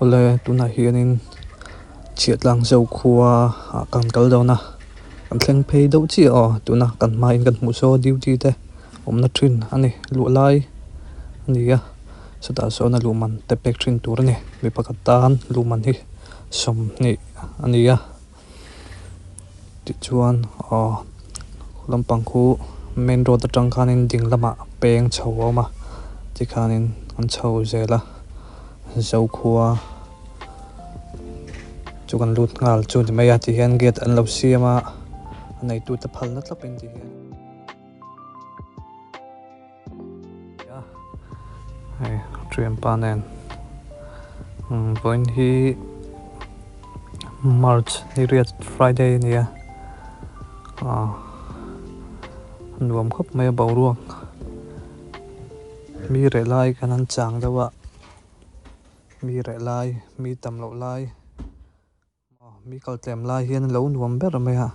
Awle tunah hianin chhiahtlang zokhua ah kan kal dawn a kan thleng phei deuh chiah aw tuna kan hmain kan hmuh saw duty te awmna thin a ni luh lai a ni a chutah sawn a luh man te pek thin tur a ni mi pakhat tan luh man hi 20 a ni a. Tichuan aw lampang khu main road atang khanin ding lamah peng chho a awm a tikhanin an chho zel a Zokhua chu kan lut nghal chu ni mai a tihian gate an lo siam a a neitute phalna thlapin tihian. Hei thianpa nen vawiin hi march ni riat friday a ni a ah nuam khawp mai a boruak mi reh lai khan an chang deuh a mi reh lai mi tam loh lai. Mi kal tlem lai hian a lo nuam ber mai a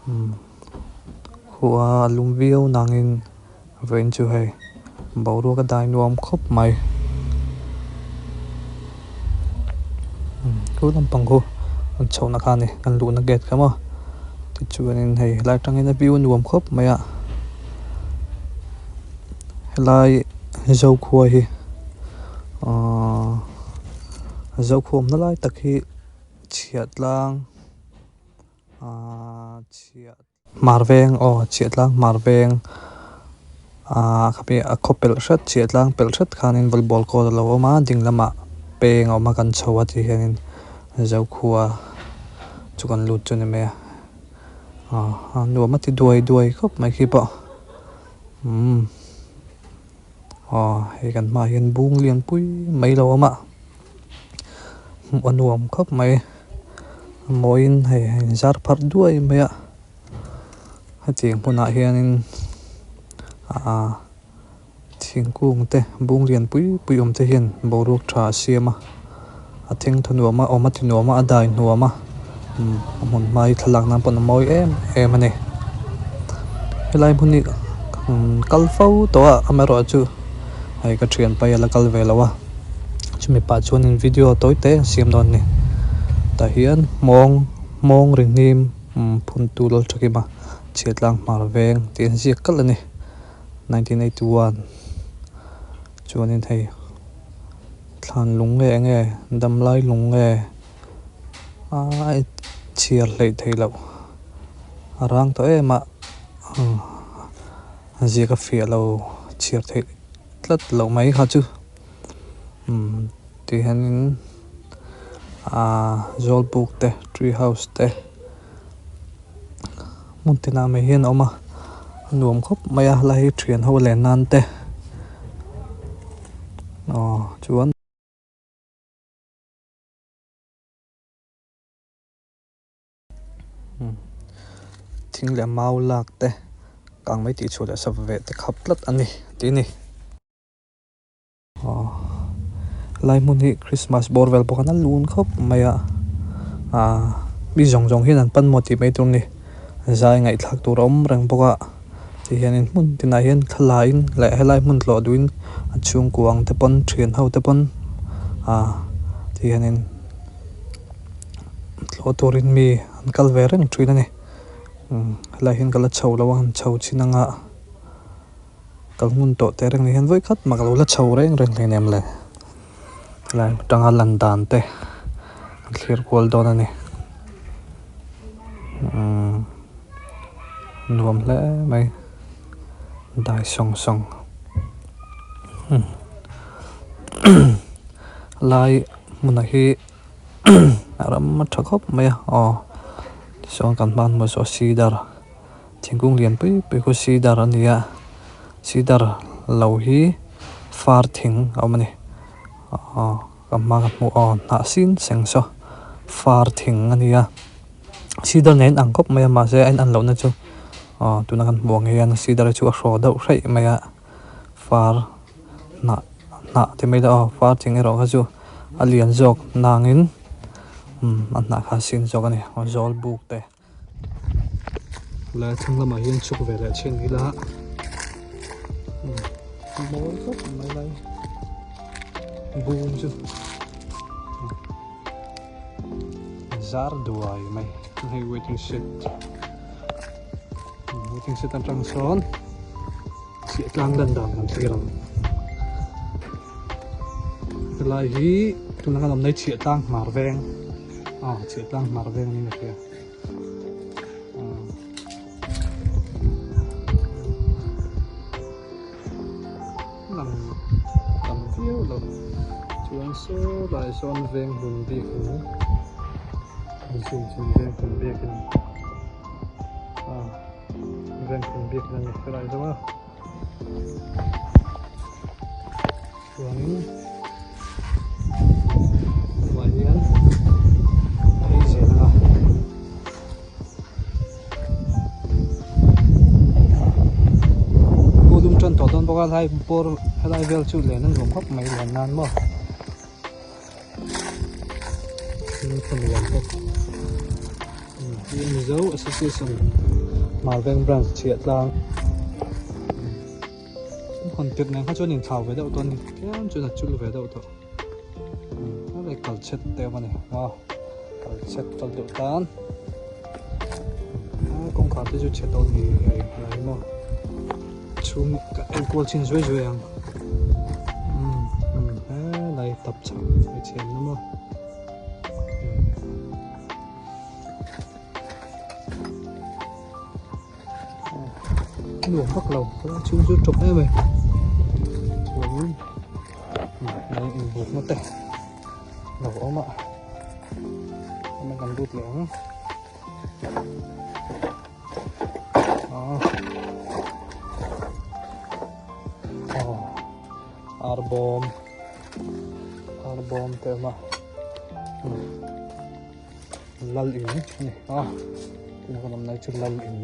umm khua a lum viau nangin vawiin chu hei boruak a dai nuam khawp mai umm chu lampang khu an chhohna kha a ni kan luhna gate kha maw tichuanin hei helai atangin a view a nuam khawp mai a helai Zokhua hi ahh. Zokhawmna lai tak hi chhiahtlang ahh chhiah hmar veng aw chhiahtlang hmar veng ahh khami a khaw pelh hret chhiahtlang pelh hret khanin volleyball court a lo awm a ding lamah peng a awm a kan chho a tih hianin Zokhua chu kan lut chu a ni mai a aw a nuam a ti duai duai khawp mai khi pawh umm. Aw hei kan hmaah hian bung lian pui mai lo awm a hmuh a nuam khawp mai a mawiin hei a inzar pharh duai mai a hetiang hmunah hianin ah thingkung te bung lian pui pui awm te hian boruak tha a siam a a thengthaw nuam a awm a ti nuam a a dai nuam a a hmun hma hi thlalak nan pawn a mawi em em a ni helai hmun hi kal fo tawh a amaherawhchu hei ka thian pai a la kal ve lo a chumi pah chuanin video tawi te a siam dawn a ni tah hian hmawng hmawng ri hnim phun tu lal tha kim a chhiatlang hmar veng tih an ziak kalh a ni 1981 chuanin hei. Thlan lung nge enge damlai lung nge a chhiar hleih theih loh a rang tawh em a ziak a fiah lo chhiar theih tlat loh mai kha chu umm ti hianin ahh zawlbuk te tree house te hmun tinah mai hian a awm a a nuam khawp mai a helai hi thian ho len nan te. Aw chuan thing leh mau lak te kang mai tih chhuah leh sava veh te khap tlat a ni tih a ni. Aw lai hmun hi Christmas bawr vel bawk a na lun khawp mai a ah mi zawng zawng hian an pan maw tih mai tur a ni zai ngaihthlak tur a awm reng bawk a ti hianin hmun tinah hian thlalaiin leh helai hmun tlawh duhin a chhungkua ang te pawn thian ho te pawn ah ti hianin tlawh turin mi an kal ve reng thin a ni helai hian ka la chho lo a han chho chin anga. Kal hmun tawh teh reng ni hian vawi khat mah ka lo la chho reng reng hleinem le helai atanga lan dan te an thlir kual dawn a ni umm nuam hle mai dai sawng sawng lai hmunah hi a ram a tha khawp mai a aw tichuan kan hmanhmawh zawh cedar. Thingkung lian pui pui khu cedar a ni a cedar lo hi far thing a awm a ni aw ka hma ka hmuh aw hnah sin seng saw far thing a ni a cedar nen ang khawp mai a mahse a in an lohna chu aw tuna kan hmuh ang hian cedar hi chu a hraw deuh hraih mai a far hnah hnah ti mai ila aw far thing erawh kha chu a lian zawk nangin umm a hnah kha a sin zawk a ni aw zawl buk te. Lai thlang lamah hian chhuk ve leh chin ila mawi khawp mai lai bung chu. Zar duai mai hei waiting shed waiting shed atang sawn chhiah tlang lan dan kan thlir ang helai hi tuna kan awm na hi chhiah tlang hmar veng ah chhiah tlang hmar veng niin ka hria. Lang tam viau lo chuan saw lai sawn veng hlun bik in zoom chhin veng hlun bik in ah veng hlun bik in a ni helai zawng a chuanin tunah hian phei zel a. Khaw dum tan tawh dawn bawk a helai bawr helai vel chu len a nuam khawp mai len nan maw thil nuam bawk Mizo Association Hmarveng Branch chhiah tlang hawn tirh nen kha chuan inthlau ve deuh tawh a ni tlem chuan a chul ve deuh tawh a kal chhet te awm a ni maw. Kal chhet kal deuh tan kawngkhar te chu chhe tawh ni hei helai maw chhung ka en kual chin zuai zuai ang umm umm helai tap chhak hmeichhe an awm a nuam vak lo helai chhung chu tawp em mai chuanin helai inbukna te. Lo awm a hemi kan lut leh ang aw ar bawm ar bawm te awm a lal in a ni a tuna kan awm lai chu lal in.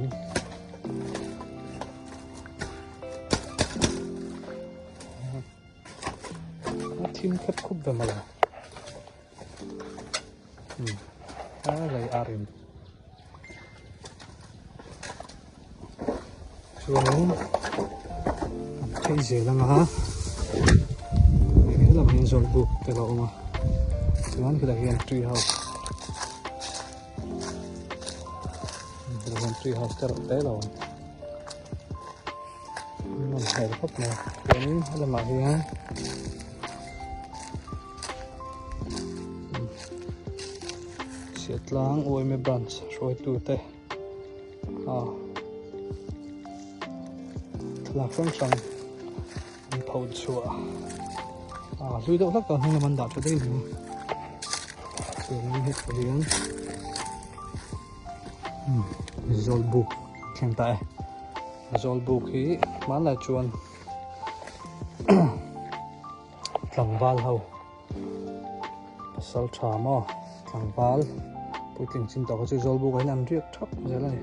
A thim khep khup ve mai a umm a lei a rim chuanin an phei zel ang a helam hian zawlbuk te a awm a chuan khilai hian tree house khilai hian tree house te reuh te a lo awm. Nawm hmel khawp mai chuanin he lamah hian Chhiahtlang UMA branch hruaitu te ah thlalak hrang hrang an pho chhuah ah hlui deuh hlak a hnung lam an dah tha daih mai chuanin hetah hian Zawlbuk thleng ta e. Zawlbuk hi hmanlai chuan tlangval ho pasal tha maw tlangval puitling chin tawh kha chu Zawlbuk ah hian an riak thap zel a ni.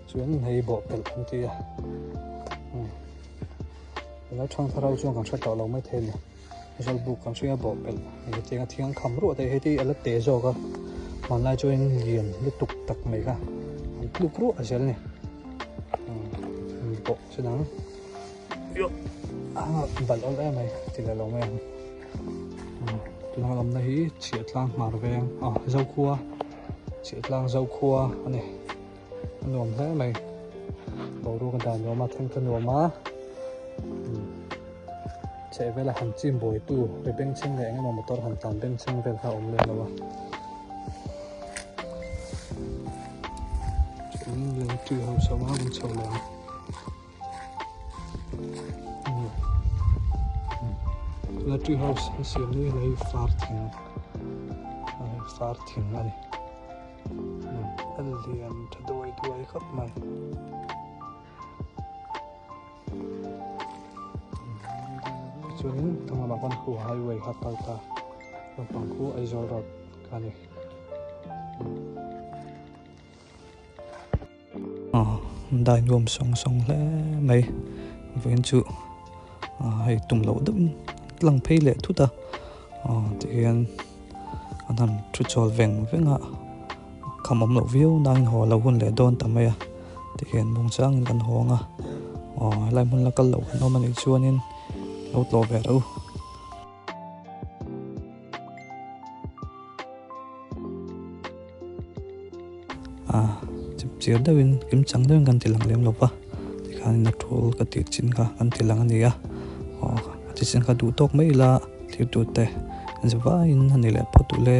Chuan hei bawhpelh an ti a tunlai thangthar ho chuan kan hre tawh lo maithei a ni. Zawlbuk kan hria bawh pelh hetiang a thiang kham ruah te hi heti a la te zawk a hmanlai chuan lian lutuk tak mai kha an tluk ruah zel a ni umm bawh chu dang a balh awlh em mai ti leh lo mai ang tuna kan awmna hi chhiahtlang hmar veng ah zokhua chhiahtlang zokhua a ni a nuam hle mai boruak a dan nuam a thleng te nuam a. Chheh vela han chim buaitu ri bengchheng leh engemaw motor han tlan bengchheng vel kha a awm lem lo a. Chuanin lei tree house a awm a, an chho leh ang. Tuna tree house an siam ni hi far thing far thing a ni. A lian tha duai duai khawp mai. Chuanin thlang lamah khuan khu highway kha a kal ta lampang khu Aizawl road kha a ni. Aw dai nuam sawng sawng hle mai vawiin chu hei tum loh deuhin lang phei leh thut a aw tihian an han thu chawl veng veng a. Kham awm loh viau nain haw lo hun leh dawn ta mai a tihian muangchangin kan hawng a aw helai hmun la kal loh kan awm anih chuanin lo tlawh ve reuh. Ah chipchiar deuhin kimchang deuhin kan ti lang lem lo va tikhanin a tul ka tih chin kha kan ti lang a ni a aw a ti chin kha duh tawk mai ila thlir tute an za vaiin a ni leh phawt duh le.